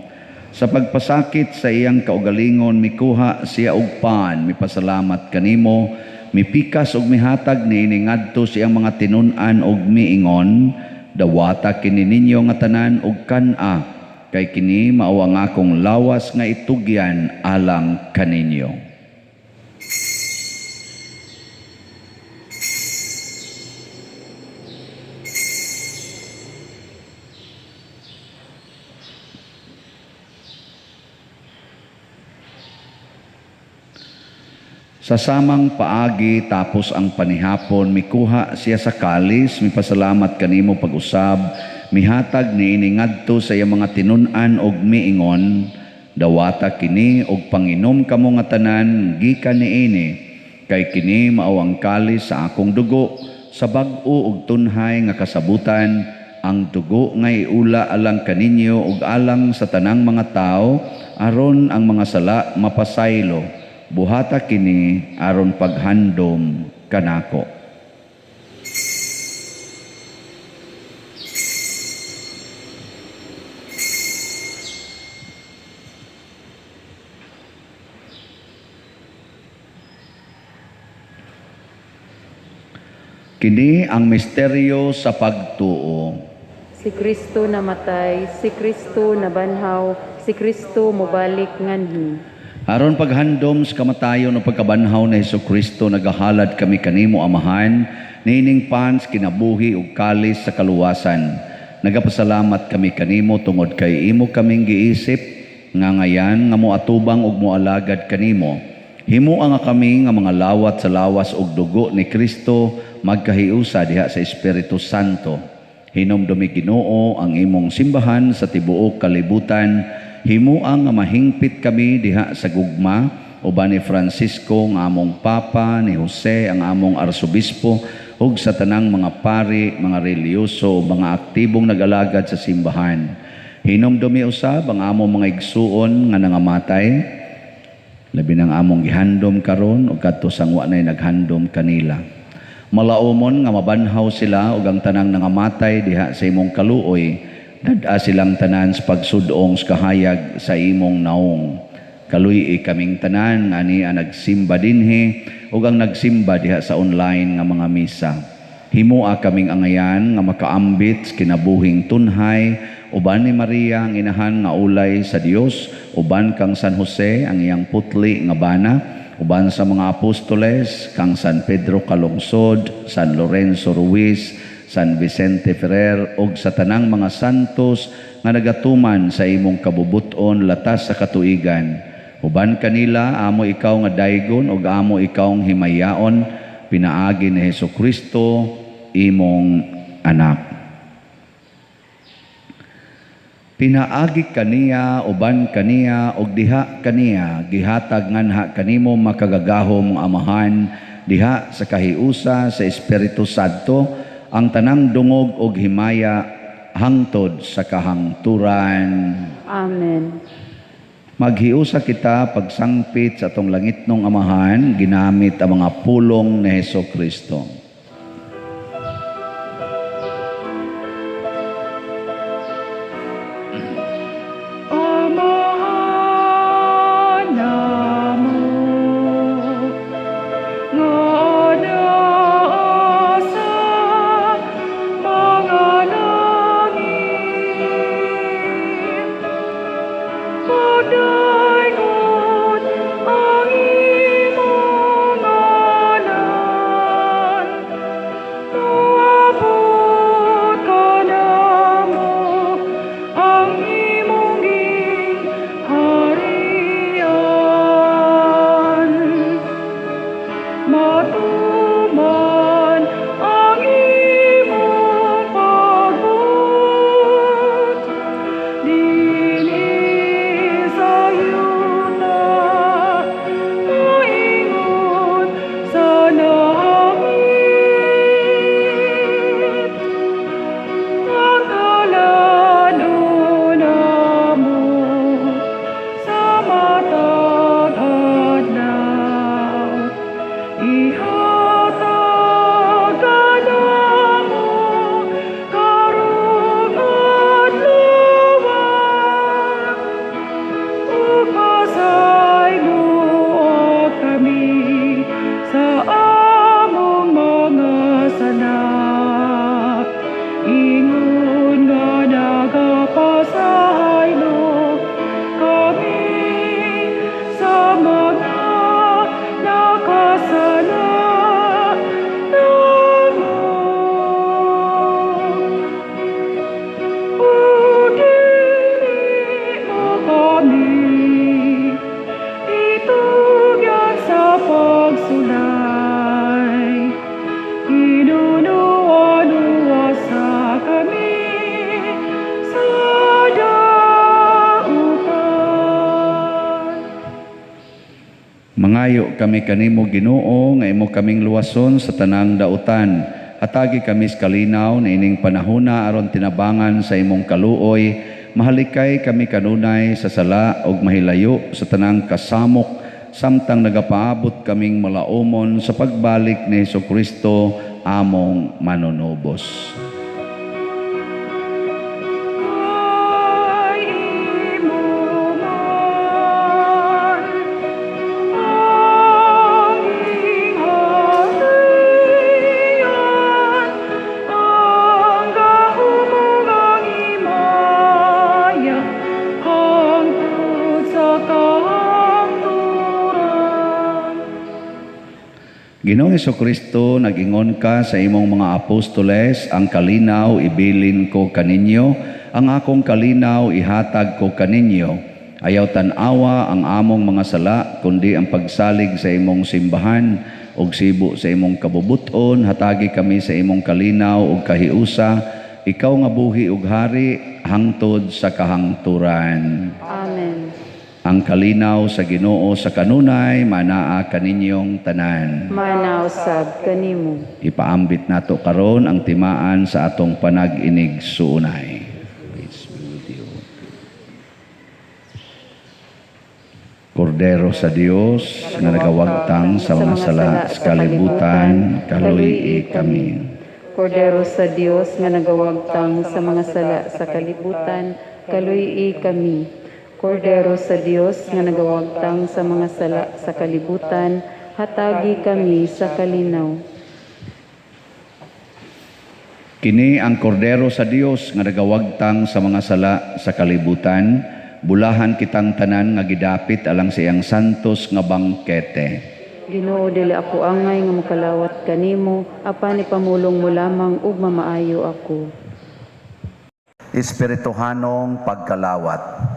Sa pagpasakit sa iyang kaugalingon, mikuha siya og pan, mipasalamat kanimo, mipikas og mihatag niini ngadto sa iyang mga tinun-an og miingon, dawata kini ninyo nga tanan og kan-a, kay kini mao ang akong lawas nga itugyan alang kaninyo. Sa samang paagi tapos ang panihapon, mikuha siya sa kalis, mipasalamat kanimo pag-usab, mihatag niini ngadto sa iyang mga tinun-an og miingon, dawata kini og panginom kamo nga tanan gikan niini, kay kini mao ang kalis sa akong dugo, sa bag-o og tunhay nga kasabutan, ang dugo nga iula alang kaninyo ug alang sa tanang mga tawo, aron ang mga sala mapasaylo. Buhata kini aron paghandom kanako. Kini ang misteryo sa pagtuo. Si Kristo namatay, si Kristo nabanhaw, si Kristo mobalik nganhi. Aron paghandom sa kamatayon o pagkabanhaw ni Hesukristo, nagahalad kami kanimo, Amahan, niining pans kinabuhi ug kalis sa kaluwasan. Nagapasalamat kami kanimo tungod kay imo kaming giisip nga ngayan nga moatubang ug moalagad kanimo. Himoa nga kami nga mga lawat sa lawas ug dugo ni Kristo magkahiusa diha sa Espiritu Santo. Hinumdumi Ginoo ang imong simbahan sa tibuok kalibutan. Himoa nga mahingpit kami diha sa gugma uban ni Francisco nga among Papa, ni Jose ang among Arsobispo, ug sa tanang mga pari, mga relihiyoso, mga aktibong nag-alagad sa simbahan. Hinumdumi usab ang among mga igsuon nga nangamatay, labi nang among gihandom karon ug kadto sang wa nay naghandom kanila. Malaumon nga mabanhaw sila ug ang tanang nangamatay diha sa imong kaluoy, dad-a silang tanan sa pagsudong sa kahayag sa imong naong. Kaluy-i kaming tanan ani ang nagsimba dinhi ug ang nagsimba diha sa online nga mga misa. Himoa kaming angayan nga makaambit sa kinabuhing tunhay uban ni Maria ang inahan nga ulay sa Dios, uban kang San Jose ang iyang putli nga bana, uban sa mga apostoles kang San Pedro Calungsod, San Lorenzo Ruiz, San Vicente Ferrer ug sa tanang mga santos nga nagatuman sa imong kabubuton latas sa katuigan. Uban kanila amo ikaw nga daygon ug amo ikaw ang himayaon, pinaagi ni Hesukristo imong anak. Pinaagi kaniya, uban kaniya ug diha kaniya gihatag nganha kanimo makagagahom Amahan diha sa kahiusa sa Espiritu Santo ang tanang dungog og himaya hangtod sa kahangturan. Amen. Maghiusa kita pagsangpit sa atong langitnong Amahan ginamit ang mga pulong ni Hesukristo. Nagpangayo kami kanimo, Ginoo, nga imo kaming luwason sa tanang dautan. Hatagi kami sa kalinaw niining panahona aron tinabangan sa imong kaluoy. Mahalikay kami kanunay sa sala ug mahilayo sa tanang kasamok samtang nagapaabot kaming malaumon sa pagbalik ni Hesukristo among manunubos. Kay imo man ang gingharian, ang gahom ug ang himaya, hangtod sa kahangturan. Ginoong Hesukristo, nag-ingon ka sa imong mga apostoles, "Ang kalinaw ibilin ko kaninyo, ang akong kalinaw ihatag ko kaninyo. Ayaw tan-awa ang among mga sala, kundi ang pagsalig sa imong simbahan, ug sibo sa imong kabubuton, hatagi kami sa imong kalinaw ug kahiusa, ikaw nga buhi ug hari hangtod sa kahangturan." Amen. Ang kalinaw sa Ginoo sa kanunay manaa kaninyong tanan. Manaa usab kanimo. Ipaambit nato karon ang timaan sa atong panag-inig-suunay. Peace be with you. Kordero sa Dios nga nagawagtang sa mga sala sa kalibutan, kaluy-i kami. Kordero sa Dios nga nagawagtang sa mga sala sa kalibutan, kaluy-i kami. Kordero sa Dios nga nagawagtang sa mga sala sa kalibutan, hatagi kami sa kalinaw. Kini ang Kordero sa Dios nga nagawagtang sa mga sala sa kalibutan, bulahan kitang tanan nga gidapit alang sa iyang santos nga bangkete. Ginoo, dili ako angay nga mokalawat kanimo, apan ipamulong mo lamang ug mamaayo ako. Espirituhanong pagkalawat.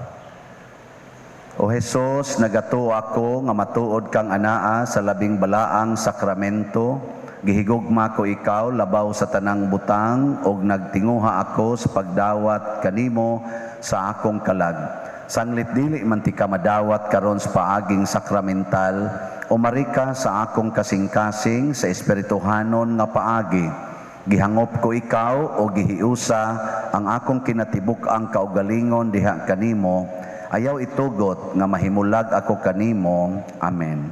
O Hesus, nagatuo ako nga matuod kang anaa sa labing balaang sakramento. Gihigugma ko ikaw labaw sa tanang butang ug nagtinguha ako sa pagdawat kanimo sa akong kalag. Sanglit dili man tika madawat karon sa paaging sakramental, umari ka sa akong kasing-kasing sa espirituhanon nga paagi. Gihangop ko ikaw o gihiusa ang akong kinatibuk-ang kaugalingon diha kanimo. Ayaw itugot nga mahimulag ako kanimo. Amen.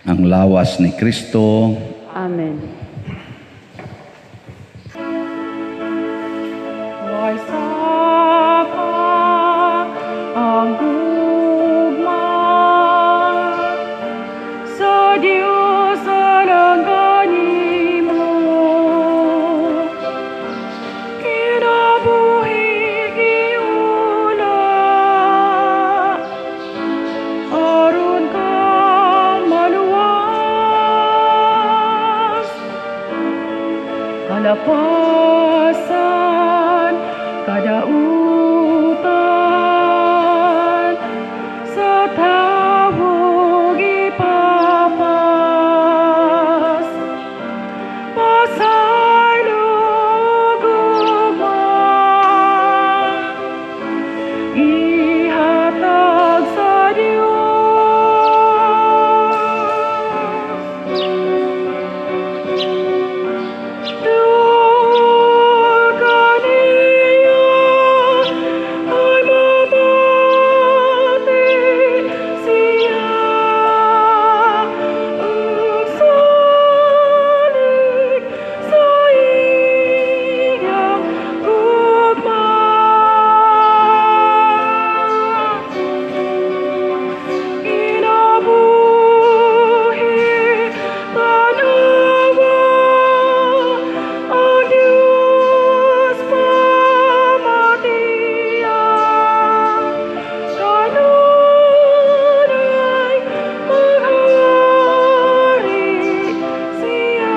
Ang lawas ni Kristo. Amen. Way sapa ang gugma sa Dios alang kanimo, kinabuhi giula aron ka maluwas, kalapasan, kadautan sa tawo gipapas, pasaylo gugma ihatag sa Dios. Duol kaniya ay mamati siya ug salig sa iyang gugma. Kinabuhi tan-awa ang Dios pamatian, kanunay maghari siya.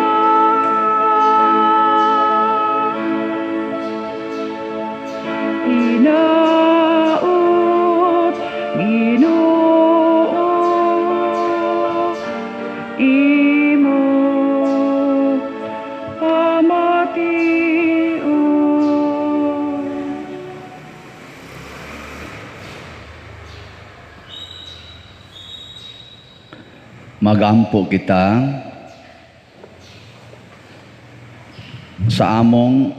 Hinaot, Ginoo, imo Magampo kita. Sa among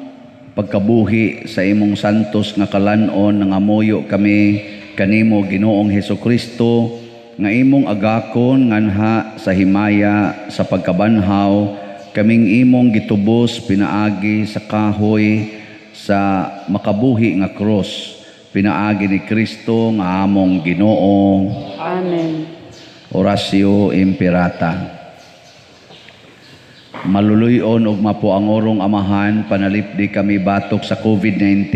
pagkabuhi sa imong santos nga kalan-on, nangamuyo kami kanimo, Ginoong Hesukristo, nga imong agakon nganha sa himaya sa pagkabanhaw kaming imong gitubos pinaagi sa kahoy sa makabuhi nga krus, pinaagi ni Kristo nga among Ginoo. Amen. Oratio Imperata. Maluluy-on ug mapuangorong Amahan, panalipdi kami batok sa COVID-19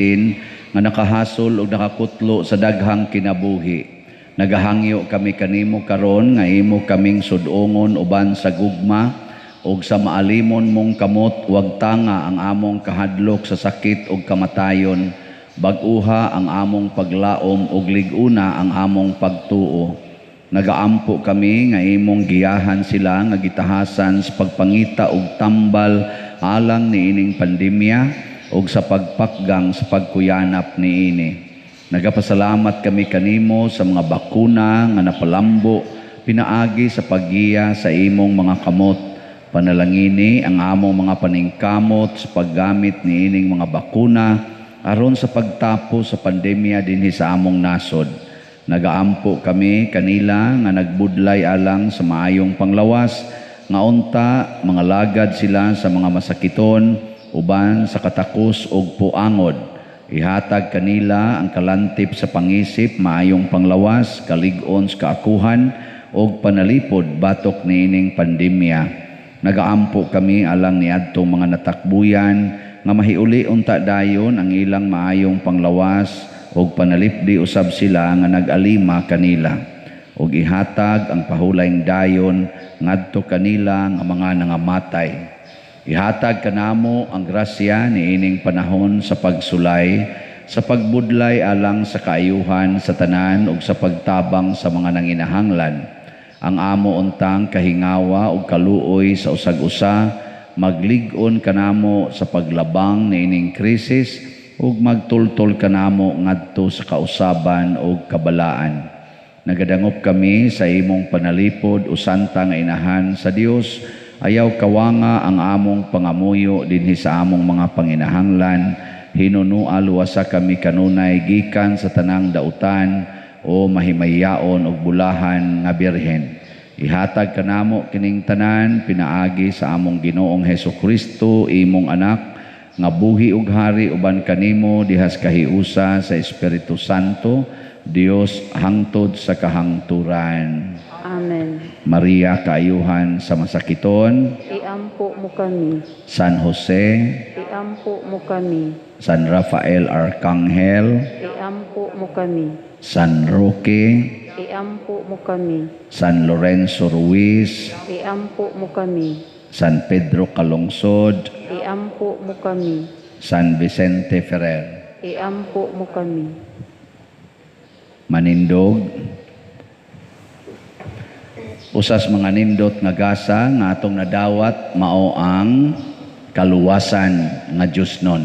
nga nakahasol ug nakakutlo sa daghang kinabuhi. Nagahangyo kami kanimo karon nga imo kaming sud-ongon uban sa gugma ug sa maalimon mong kamot, wag tanga ang among kahadlok sa sakit ug kamatayon. Bag-uha ang among paglaom ug lig-una ang among pagtuo. Nagaampo kami nga imong giyahan sila nga gitahasan sa pagpangita og tambal alang niining pandemya ug sa pagpakgang sa pagkuyanap niini. Nagapasalamat kami kanimo sa mga bakuna nga napalambo pinaagi sa paggiya sa imong mga kamot. Panalangini ang among mga paningkamot sa paggamit niining mga bakuna aron sa pagtapos sa pandemya dinhi sa among nasod. Nagaampo kami kanila nga nagbudlay alang sa maayong panglawas, nga unta mga lagad sila sa mga masakiton uban sa katakos ug puangod. Ihatag kanila ang kalantip sa pangisip, maayong panglawas, kalig-on sa kaakuhan ug panalipod batok niining pandemya. Nagaampo kami alang niadtong mga natakbuyan nga mahiuli unta dayon ang ilang maayong panglawas ug panalipdi usab sila nga nag-alima kanila, ug ihatag ang pahulayng dayon ngadto kanila nga mga nangamatay. Ihatag kanamo ang grasya niining panahon sa pagsulay, sa pagbudlay alang sa kaayuhan sa tanan ug sa pagtabang sa mga nanginahanglan. Ang amo untang kahingawa ug kaluoy sa usag-usa maglig-on kanamo sa paglabang niining krisis ug magtultol kanamo ngadto sa kausaban ug kabalaan. Nagadangop kami sa imong panalipod o santa nga inahan sa Dios. Ayaw kawanga ang among pangamuyo dinhi sa among mga panginahanglan. Hinunua luwasa kami kanunay gikan sa tanang dautan o mahimayaon og bulahan nga birhen. Ihatag kanamo kining tanan pinaagi sa among Ginoong Hesukristo, imong anak, nga buhi ug hari uban kanimo dihas kahiusa sa Espiritu Santo, Dios hangtod sa kahangturan. Amen. Maria, kaayuhan sa masakiton, iampo mo kami. San Jose, iampo mo kami. San Rafael Arcangel, iampo mo kami. San Roque, iampo mo kami. San Lorenzo Ruiz, iampo mo kami. San Pedro Calungsod, iampo mo kami. San Vicente Ferrer, iampo mo kami. Manindog. Usas mga nindot nga gasa nga atong nadawat mao ang kaluwasan nga Dios nun.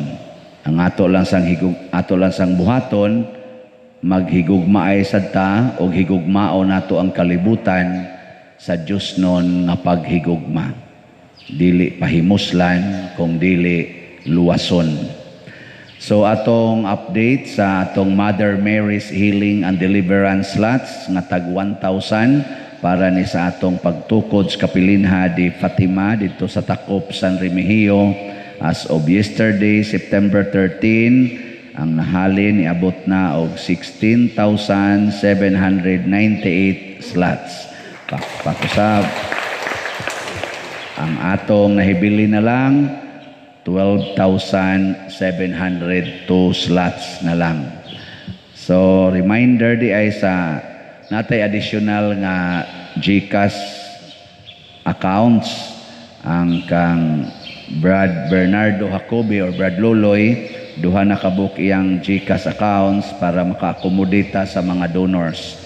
Ang ato lang sang higug, ato lang sang buhaton, maghigugmaay sad ta og higugmao nato ang kalibutan sa Dios nun nga paghigugma. Dili pahimuslan kung dili luwason. So atong update sa atong Mother Mary's Healing and Deliverance slots nga tag 1,000 para ni sa atong pagtukod sa Kapilinha di Fatima dito sa Takop, San Remigio. As of yesterday, September 13, ang nahalin niabot na og 16,798 slots. Pakusab. Ang atong nahibili na lang 12,702 slots na lang. So reminder di ay sa natay additional nga GCash accounts ang kang Brad Bernardo Jacobi or Brad Loloy, duha na kabuk iyang GCash accounts para maka-accommodate sa mga donors.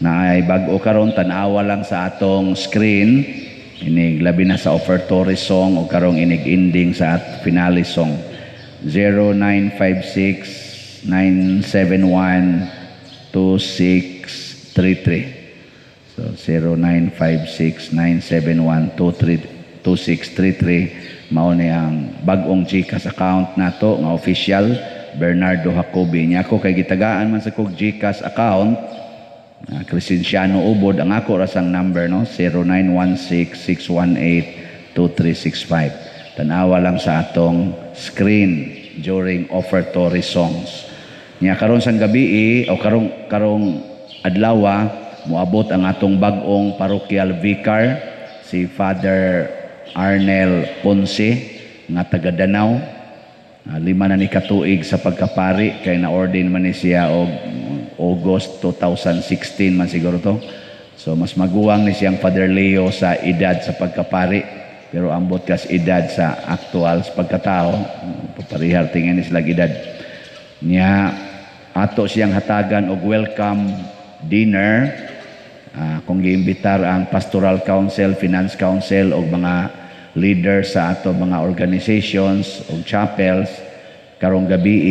Na ay bag-o karon, tan-awa lang sa atong screen. Inig labi na sa offertory song o karong inig ending sa at finale song. 0956 971 2633. So 0956-971-2633 mao ni ang bag-ong GCash account nato nga official, Bernardo Jacobi. Nya ako kay gitagaan man sa kog GCash account, Crescenciano Ubod, ang ako ra sang number, no, 0916-618-2365. Tanawa lang sa atong screen during offertory songs. Nya karon sang gabi o karong karong adlaw, moabot ang atong bag-ong parochial vicar, si Father Arnel Ponce nga taga Danao. 5 na ni katuig sa pagkapari kay na-ordain man ni siya og August 2016 man siguro to. So mas maguwang ni siyang Father Leo sa edad sa pagkapari, pero ambot kas edad sa aktual sa pagkatao, parehar tingin ni sila edad. Nya ato siyang hatagan og welcome dinner, kung giimbitar ang Pastoral Council, Finance Council og mga leaders sa ato mga organizations og chapels karong gabi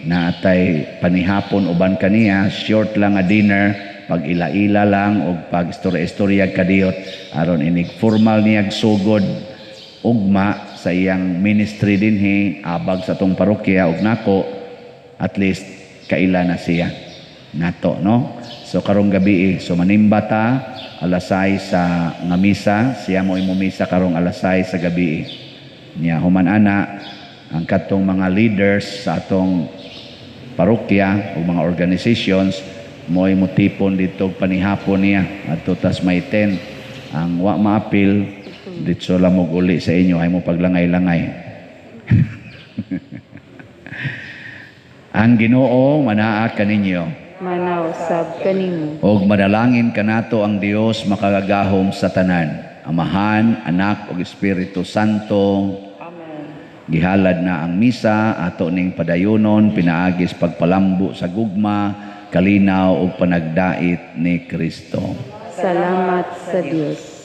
na atay panihapon uban kaniya, short lang nga dinner, pag ila-ila lang og pag istorya-istorya kadiyot aron inig formal niyag sugod ugma sa iyang ministry dinhi abag sa atong parokya ug nako, at least kaila na siya nato, no? So karong gabi, so manimba ta alas 6 sa nga misa, siya mo imo misa karong alas 6 sa gabi. Nya human ana, ang katong mga leaders sa atong parokya o mga organizations mo motipon dito panihapon niya adto tas may tent. Ang wa maapil dito lang mo uli sa inyo ay mo paglangay-langay. Ang Ginoo manaa kaninyo. Manaw sab kanimo. Og manalangin kanato ang Dios makagagahom sa tanan, Amahan, Anak ug Espiritu Santo. Amen. Gihalad na ang misa, ato ning padayonon pinaagis pagpalambo sa gugma, kalinaw ug panagdait ni Kristo. Salamat sa Dios.